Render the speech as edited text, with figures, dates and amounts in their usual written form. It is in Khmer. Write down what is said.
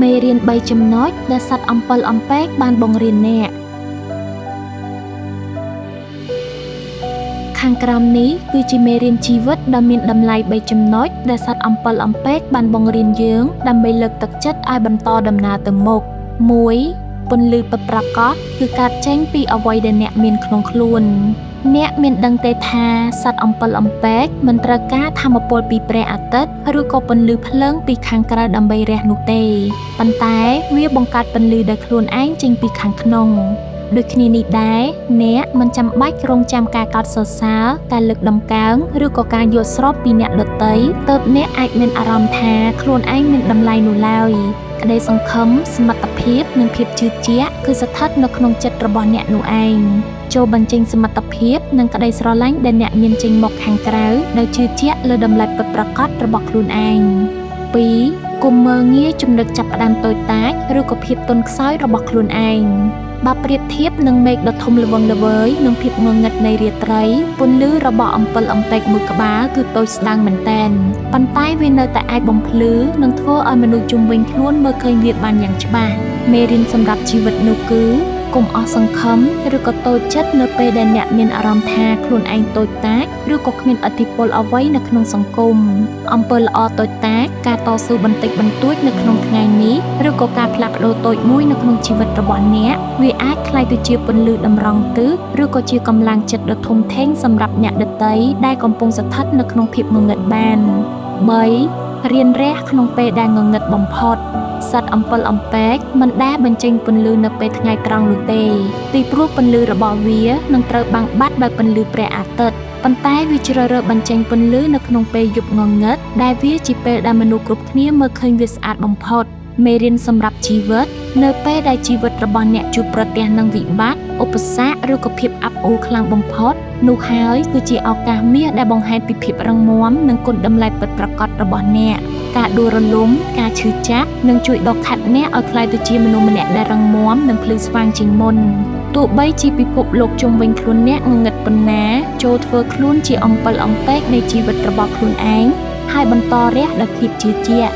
មេរៀន3ចំណុចដែលសត្វអំពិលអំពែកបានបង្រៀនអ្នកខាងក្រោមនេះគឺជាមេរៀនជីវិតដ៏មានតម្លៃ3ចំណុចដែលសត្វអំពិលអំពែកបានបង្រៀនយើងដើម្បីលើកទឹកចិត្តឲ្យបន្តដំណើរទៅមុខ1ពន្លឺពិតប្រាកដគឺកើតចេញពីអ្វីដែលអ្នកមានក្នុងខ្លួនអ្នកមានដឹងទេថាសត្វអំពិលអំពែកមិនត្រូវការថាមពលពីព្រះអាទិត្យឬក៏ពន្លឺភ្លើងពីខាងក្រៅដើម្បីរះនោះទេប៉ុន្តែវាបង្កើតពន្លឺដោយខ្លួនឯងចេញពីខាងក្នុងដូចគ្នានេះដែរអ្នកមិនចាំបាច់រងចាំការកោតសរសើរការលើកតម្កើងឬក៏ការយល់ស្របពីអ្នកដទៃទើបអ្នកអាចមានអារម្មណ៍ថាខ្លួនឯងមានតម្លៃនោះឡើយក្តីសង្ឃឹមសមត្ថភាពនិងភាពជឿជាក់គឺស្ថិតនៅក្នុងចិត្តរបស់អ្នកនោះឯងចូលបញ្ចេញសមត្ថភាពនិងក្តីស្រឡាញ់ដែលអ្នកមានចេញមកខាងក្រៅដោយជឿជាក់លើតម្លៃពិតប្រាកដរបស់ខ្លួនឯង2កុំមើលងាយចំណុចចាប់ផ្ដើមតូចតាចឬក៏ភាពទន់ខ្សោយរបស់ខ្លួនឯងបើប្រៀបធៀបនឹងមេឃដ៏ធំល្វឹងល្វើយនិងភាពងងឹតនៃរាត្រីពន្លឺរបស់អំពិលអំពែកមួយក្បាលគឺតូចស្ដើងមែនទែនប៉ុន្តែវានៅតែអាចបំភ្លឺនិងធ្វើឲ្យមនុស្សជុំវិញខ្លួនមើលឃើញវាបានយ៉ាងច្បាស់មេរៀនសម្រាប់ជីវិតនោះគឺកុំអស់សង្ឃឹមឬក៏តូចចិត្តនៅពេលដែលអ្នកមានអារម្មណ៍ថាខ្លួនឯងតូចតាចឬក៏គ្មានឥទ្ធិពលអ្វីនៅក្នុងសង្គមអំពើល្អតូចតាចការតស៊ូបន្តិចបន្តួចនៅក្នុងថ្ងៃនេះឬក៏ការផ្លាស់ប្ដូរតូចមួយនៅក្នុងជីវិតរបស់អ្នកវាអាចក្លាយទៅជាពន្លឺតម្រង់ទិសឬក៏ជាកម្លាំងចិត្តដ៏ធំធេងសម្រាប់អ្នកដទៃដែលកំពុងស្ថិតនៅក្នុងភាពងងឹតបាន3រៀនរះក្នុងពេលដែលងងឹតបំផុតសត្វអំពិលអំពែកមិនដែលបញ្ចេញពន្លឺនៅពេលថ្ងៃត្រង់នោះទេពីព្រោះពន្លឺរបស់វានឹងត្រូវបាំងបាត់ដោយពន្លឺព្រះអាទិត្យប៉ុន្តែវាជ្រើសរើសបញ្ចេញពន្លឺនៅក្នុងពេលយប់ងងឹតដែលវាជាពេលដែលមនុស្សគ្រប់គ្នាមើលឃើញវាស្អាតបំផុតមេរៀនសម្រាប់ជីវិតនៅពេលដែលជីវិតរបស់អ្នកជួបប្រទះនឹងវិបត្តិឧបសគ្គឬក៏ភាពអាប់អួរខ្លាំងបំផុតនោះហើយគឺជាឱកាសមាសដែលបង្ហាញពីភាពរឹងមាំនិងគុណតម្លៃពិតប្រាកដរបស់អ្នកការដួលរលំការឈឺចាប់នឹងជួយដកខាត់អ្នកឲ្យក្លាយទៅជាមនុស្សម្នាក់ដែលរឹងមាំនិងភ្លឺស្វាងជាងមុនទោះបីជាពិភពលោកជុំវិញខ្លួនអ្នកងងឹតប៉ុណ្ណាចូលធ្វើខ្លួនជាអំពិលអំពែកនៃជីវិតរបស់ខ្លួនឯងហើយបន្តរះដោយភាពជឿជាក់